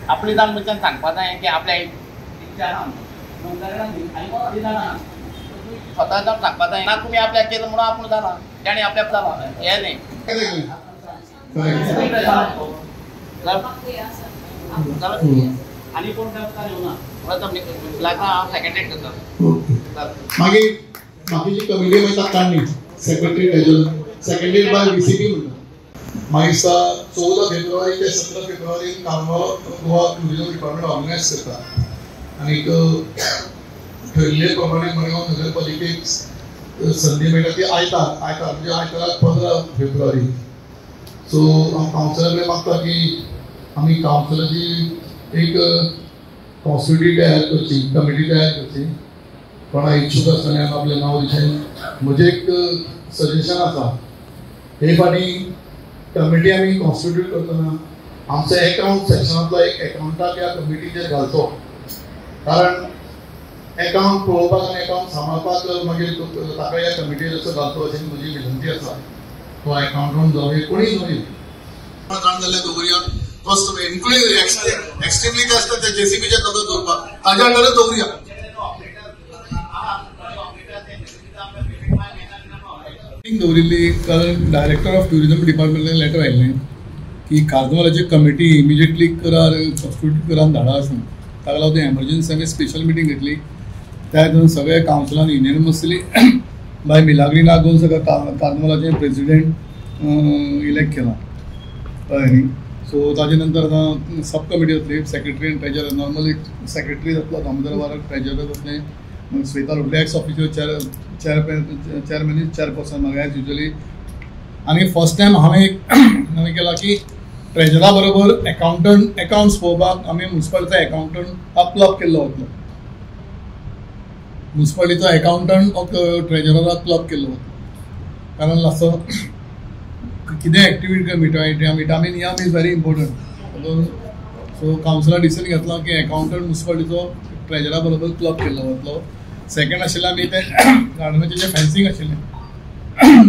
आपली जाण मनशान सांगपा जाय की आपल्या इच्छा आहा, स्वता जावन सांगपा जाय ना तुमी आपल्याक केलं म्हणून आपूण जाला ताणें आपल्याक जाला हें न्ही. आनी कोण येवना हांव सेक्रेटरी करता. मागीर बाकीची कमिटी मागीर काडली secretary treasurer secretary by VCP म्हणटा. मागीर 14 फेब्रुवारी ते 17 फेब्रुवारी Carnival Goa tourism department organise करता आनीक ठरले प्रमाणे मडगांव नगरपालिकेक संदी मेळटा ती आयतार आयतार म्हणजे आयताराक 15 फेब्रुवारी. सो हांव कावन्सिलरा कडेन मागता की आमी कावन्सिलाची एक कॉन्स्टिट्युटी तयार करची, कमिटी तयार करची. कोणा इच्छूक आसतना आपलें नांव दिवचें. म्हजें एक सजेशन आसा, हे फाटीं कमिटी आमी कॉन्स्टिट्यूट करतना आमचो एकावंट सेक्शनांतलो एक एकावंटाक ह्या कमिटीचेर घालचो, कारण एकावंट पळोवपाक आनी एकावंट सांबाळपाक मागीर ताका ह्या कमिटीर असो घालचो अशी म्हजी विनंती आसा. तो एकावंटंट जावं कोणीय जावं जाण जाल्यार दवरुया, इन्क्लुडींग एक्स्ट्रीमली ते आसता ते जेसीबीचे ताजो दवरपाक ताज्या अंडरच दवरुया. दवरिल्ली कारण डायरेक्टर ऑफ ट्युरिजम डिपार्टमेंटान लेटर आयिल्लें की कार्निवालाची कमिटी इमिजिएटली करार कॉन्स्टिट्यूट करान धाडा आसून ताका लागून एमर्जन्सी आमी स्पेशल मिटींग घेतली. त्या हितून सगळे कावन्सिलान युनियमसली बाय मिलाग्रीन आगोवन सगळ्या कार्निवालाचे प्रेसिडेंट इलेक्ट केला, कळ्ळें न्ही. सो ताजे नंतर आतां सब कमिटी जातली, secretary आनी ट्रेजरर. नॉर्मली सेक्रेटरी जातलो दामोदर वारक, ट्रेजरर जातलें Sweta Lotli, ex officer chairman is chairperson मागीर एज युजली. आनी फर्स्ट टायम हांवें एक हांवें केलां की ट्रेजरा बरोबर एकावंटंट एकावंट्स पळोवपाक आमी मुन्सिपालिटीचो एकावंटंट क्लब केल्लो वतलो, मुन्सिपालिटीचो एकावंटंट ट्रेजराक क्लब केल्लो वतलो. कारण असो कितें एक्टिविटी मिटामी नियम is very important. So कावन्सिलान decision घेतला की एकावंटंट मुन्सिपालिटीचो ट्रेजरा बरोबर क्लब केल्लो वतलो. सेकंड आशिल्लें आमी तें गार्डनाचें जें फेन्सींग आशिल्लें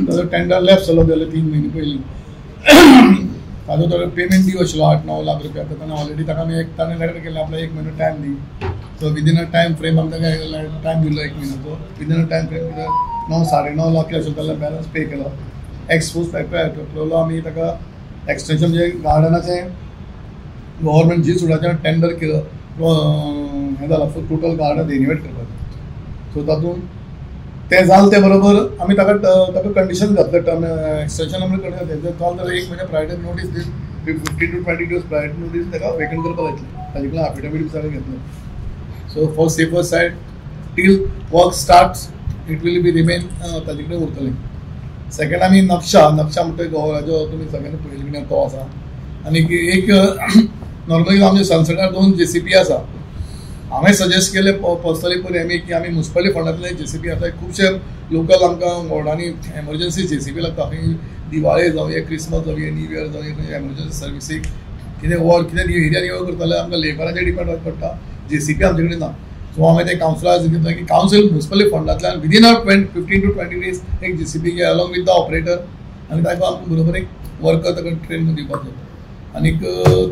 ताजो टेंडर लॅप्स जालो गेले 3 म्हयने पयलीं, ताजो तो पेमेंट ड्यू आशिल्लो 8-9 लाख रुपया. ताणें ऑलरेडी ताका आमी एक ताणें लेटर केलें आपल्याक 1 म्हयनो टायम दी. सो विदीन अ टायम फ्रेम आमी ताका टायम दिलो 1 म्हयन्याचो. विदीन अ टायम फ्रेम 9 साडे 9 लाख आशिल्लो जाल्यार बॅलन्स पे केलो. एक्सपोज फॅक्टर आमी ताका एक्सटेंशन म्हणजे गार्डनाचें गव्हर्मेंट जी सुडाचें टेंडर केलं हें जालां टोटल गार्डन रिनोवेट करपाचें. सो तातूंत तें जालें ते बरोबर आमी ताका ताका कंडिशन घातलें टर्म एक्सटेंशन आमी कंडिशन घातलें जालें जाल्यार 1 म्हयने priority notice the, 15 to 20 days priority notice ताका वेकंट करपाक लायतलें. ताजे कडल्यान एफिडेवीट बी सगळें घेतलें. So for safer side till work starts it will be remain ताजे कडेन उरतलें. सेकंड आमी नक्षा नक्षा म्हणटा गोवाचो तुमी सगळ्यांनी पळयलें बी तो आसा. आनी एक नॉर्मली आमच्या सनसेटार 2 जेसीबी आसा. हांवें सजेस्ट केलें पर्सनली पळय आमी की आमी मुन्सिपालिटी फंडांतले जेसीबी आसा. खुबशे लोकल आमकां वॉर्डांनी एमर्जन्सी जेसीबी लागता. खंय दिवाळे जावं, क्रिसमस जावं, न्यू इयर जावं, खंय एमर्जन्सी सर्विसीक कितें वॉर्ड कितें एरिया निवळ करता जाल्यार आमकां लेबराचेर डिपेंड वचपाक पडटा. जेसीबी आमचे कडेन ना. सो हांवें ते कावन्सिलाक घेतलें की कावन्सील मुन्सिपालिटी फंडांतल्यान विदीन अ 15 to 20 days एक जेसीबी घे अलॉंग विथ the operator आनी ताका आमकां बरोबर एक वर्कर ताका ट्रेन दिवपाचो. आनीक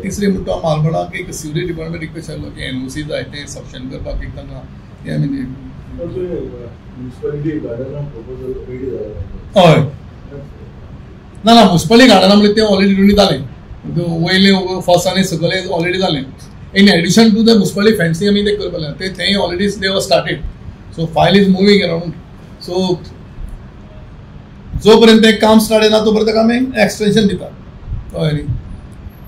तिसरी म्हणटा तो मालवणाक एक सिवरेज डिपार्टमेंट रिक्वेस्ट आयलो की एनओसी जाय तें सक्शन करपाक एक तांकां तें आमी हय ना ना मुन्सिपालिटी गार्डना म्हणजे तें ऑलरेडी रेडी जालें, वयलें फर्स्ट आनी सकयलें ऑलरेडी जालें. In addition to the municipality fencing आमी तें करपाक लागलें तें थंय already they was started. So file is moving around. So जो पर्यंत तें काम स्टार्ट येना तो पर्यंत आमी एक्सटेंशन दिता, कळ्ळें न्ही.